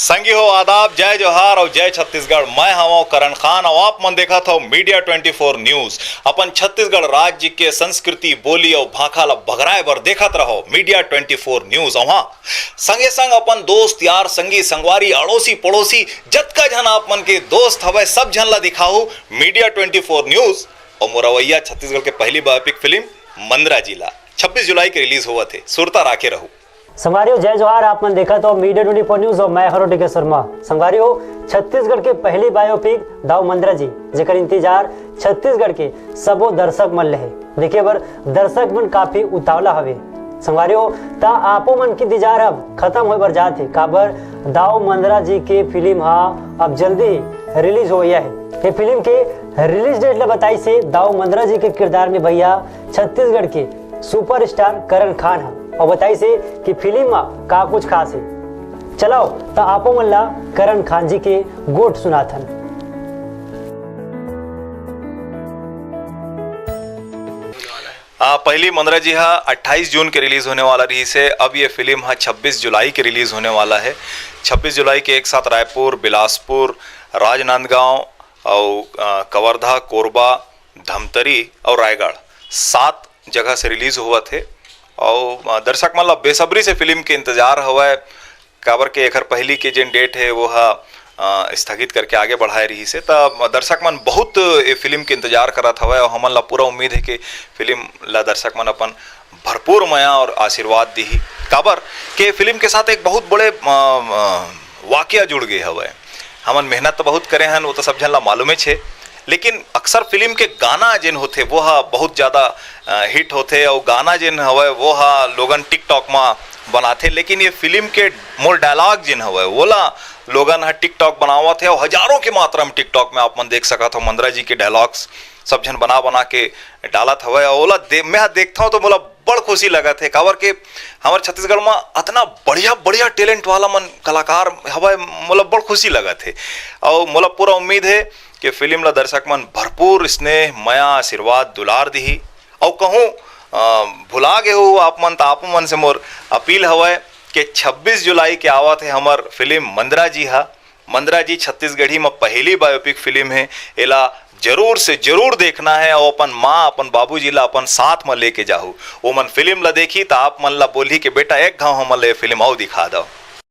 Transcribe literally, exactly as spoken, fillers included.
संगी हो, आदाब, जय जोहार अउ जय छत्तीसगढ़। मैं हवं करण खान अउ आप मन देखत हव मीडिया ट्वेंटी फोर न्यूज। अपन छत्तीसगढ़ राज्य के संस्कृति, बोली अउ भाखा ल बगराए बर देखत रहो मीडिया ट्वेंटी फोर न्यूज। अउ हाँ, संगे संग अपन दोस्त, यार, संगी, संगवारी, अड़ोसी, पड़ोसी, जतका झन आप मन के दोस्त हवय, सब झन ला दिखाहू मीडिया ट्वेंटी फोर न्यूज। अउ मोर अवइया छत्तीसगढ़ के पहली बायोपिक फिल्म मंदरा जी ला छब्बीस जुलाई के रिलीज होवत हे, सुरता राखे रहू। संगवारी हो, जय जोहार। आप मन देखत हो मीडिया ट्वेंटी फोर न्यूज अउ मैं हरों डी के शर्मा। संगवारी हो, छत्तीसगढ़ के पहली बायोपिक दाऊ मंदरा जी, जेकर इंतजार छत्तीसगढ़ के सबो दर्शक मन ले हे, देखे बर दर्शक मन काफी उतावला हवे। संगवारी हो, त आपो मन के इंतजार अब खत्म होए बर जात हे, काबर दाऊ मंदरा जी के फिल्म हा अब जल्दी ही रिलीज होवइया हे। ये फिल्म के रिलीज डेट ल बताइस हे दाऊ मंदरा जी के किरदार निभइया छत्तीसगढ़ के सुपरस्टार करण खान ह, अउ बताइस हे कि फिल्म म का कुछ खास हे। चलाओ, त आपो मन ला करण खान जी के गोठ सुनाथन। आ, पहली मंदरा जी हा अट्ठाईस जून के रिलीज होने वाला रहिस हे, अब ये फिल्म हा छब्बीस जुलाई के रिलीज होने वाला हे। छब्बीस जुलाई के एक साथ रायपुर, बिलासपुर, राजनांदगांव अउ, आ, कवर्धा, कोरबा, धमतरी अउ रायगढ़, सात जगह से रिलीज होवत हे। अउ, आ, दर्शक मन ला बेसब्री से फिल्म के इंतजार हवय, काबर के एखर पहली के जेन डेट हे वो हा, आ, स्थगित करके आगे बढ़ाए रहिस हे। त दर्शक मन बहुत ए फिल्म के इंतजार करत हवय अउ हमन ला पूरा उम्मीद हे कि फिल्म ला दर्शक मन अपन भरपूर मया अउ आशीर्वाद दिही, काबर के फिल्म के साथ एक बहुत बड़े, आ, आ, वाकया जुड़ गे हवय। हमन मेहनत तो बहुत करे हन, वो तो सब झन ला मालूमेच हे, लेकिन अक्सर फिल्म के गाना जेन होथे वो हा बहुत ज्यादा, अ, हिट होथे, अउ गाना जेन हवय वो हा लोगन TikTok म बनाथे, लेकिन ये फिल्म के मोर डायलॉग जेन हवय वोला लोगन ह TikTok बनावत हे, अउ हजारों के मात्रा में TikTok में आप मन देख सकत हो मंदरा जी के डायलॉग्स सब झन बना बना के डालत हवय। अउ ओला दे-, मैं ह देखथंव तो मोला बड़ खुशी लगत हे, काबर के हमर छत्तीसगढ़ म अतना बढ़िया बढ़िया टैलेंट वाला मन कलाकार हवय, मोला बड़ खुशी लगत हे। अउ मोला पूरा उम्मीद हे कि फिल्म ला दर्शक मन भरपूर स्नेह, मया, आशीर्वाद, दुलार दिही। अउ कहूँ, अ, भुला गे हो आप मन, त आप मन से मोर अपील हवय कि छब्बीस जुलाई के आवत हे हमर फिल्म मंदरा जी हा। मंदरा जी छत्तीसगढ़ी म पहली बायोपिक फिल्म हे, एला जरूर से जरूर देखना हे अउ अपन माँ, अपन बाबूजी ला अपन साथ म लेके जाहू। ओमन फिल्म ला देखी त आप मन ला बोलही कि बेटा, एक घाव हमन ला ये फिल्म अउ दिखा दव।